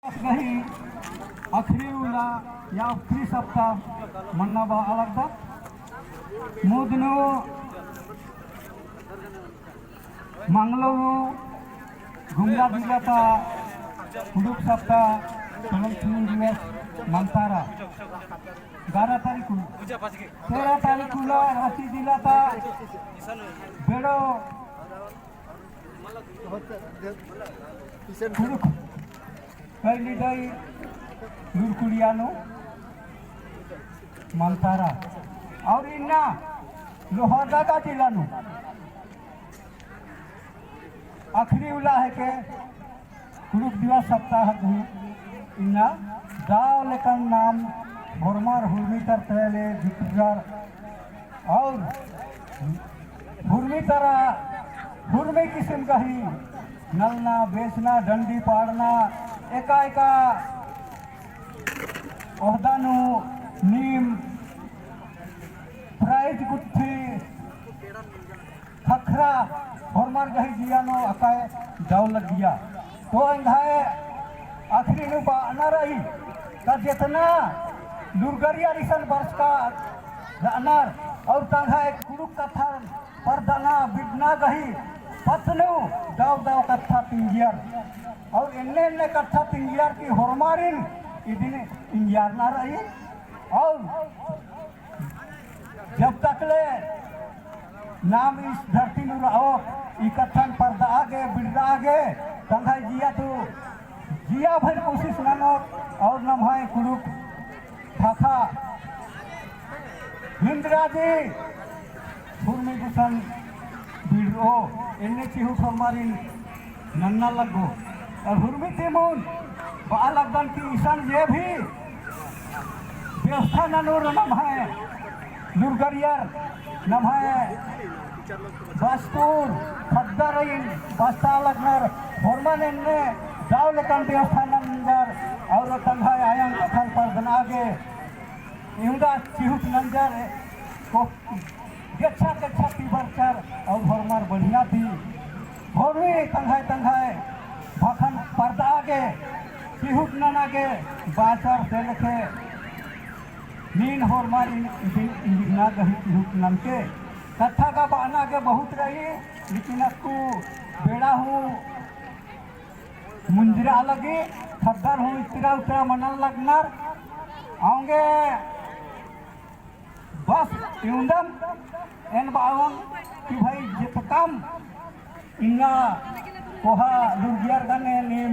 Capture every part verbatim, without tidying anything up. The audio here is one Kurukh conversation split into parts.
गही अखरी उल्ला या अखरी सप्ताह मन्ना बआ लगदत। मुन्द नू मंगलो नू गुमला जिला ता कुँड़ुख़ सप्ताह तोलम चिहुट दिवस मन्तारा। ग्यारह तारीख उल्ला, तेरह तारीख उल्ला राँची जिला ता बेड़ो कुँड़ुख़ कैली दई लूरकुड़िया नू मन्तारा। और इन्ना लोहरदगा जिला नू अखरी उल्ला हेके कुँड़ुख़ दिवस सप्ताह गही इन्ना दव लेकन नाम होरमर हुरमी तर तले जुटुरर और हुरमी तरा हुरमी किसिम गही नलना, बेचना, डंडी पाड़ना, एका एका ओहदा नू नीम prize गुट्ठी ख़क्खरा होरमर गही जिया नू अकय दव लग्गिया। तो एंग्है अखरी नू बअना रई का जेतना लूरगरियर इसन बरचका रअनर और तंग्है कुँड़ुख़ कत्थन परदना बिड़ना गही पत्त नू दव दव कत्था तिंगियर और एन्ने एन्ने कत्था तिंगियर कि होरमारिन इदिन इंगियरना रई। और जब तक ले नाम इस धरती नू रओ, ई कत्थन परदआ गे, बिड़दआ गे, तंग्है जिया ती जिया भर कोशिश ननोत और नम्है कुँड़ुख़ ख़ाख़ा हिन्दरा जी हुरमी गुसन बिड़रओ, एन्ने चिहुट होरमारिन नन्ना लग्गो। और हुरमी तिमुन बआ लगदन कि इसन जे भी व्यवस्था ननोर नम्है लूरगरियर, नम्है बस्तूर, ख़द्दरिन बस्ता लगनर, होरमन एन्ने दव लेकन व्यवस्था नंजर, और तंग्है आयंग कत्थन परदना गे इवंदा चिहुट नंजर, को गेच्छा गेच्छा ती बरचर और होरमर बढ़िया ती होरमी तंग्है तंग्है भाखन परदआ गे चिहुट नना गे बाचर। से लेखे नीन होरमर इदिन इंगिरना गही चिहुट ननके। कत्था गा बअना गे बहुत रई, लेकिन अक्कु बेड़ा हूँ मुंजरा लगी, ख़द्दर हूँ इतरा उतरा मनन लगनर। औंगे बस इवंदम एन बअओन कि भाई जेतकम इन्ना कोहा लूरगियर गने नीम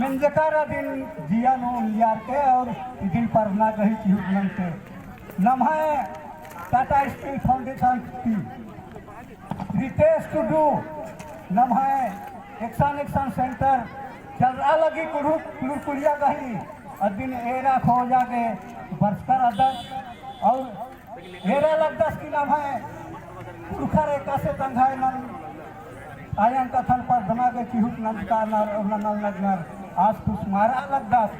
मेंजकर अदिन जिया नू उंजियर के और इदिन परना गही चिहुट ननके। नम्है Tata Steel Foundation ती रितेश टुडू नम्है एकसन एकसन center चलरआ लगी कुँड़ुख़ लूरकुड़िया गही अदिन एरा खोजा गे बरचकर अदस और एरा लगदस कि नम्है पुरखर एकासे तंग्है नन आयंग कत्थन परदना गे चिहुट नंजका नर और ननन लगनर आस कुछ मारा लगदस।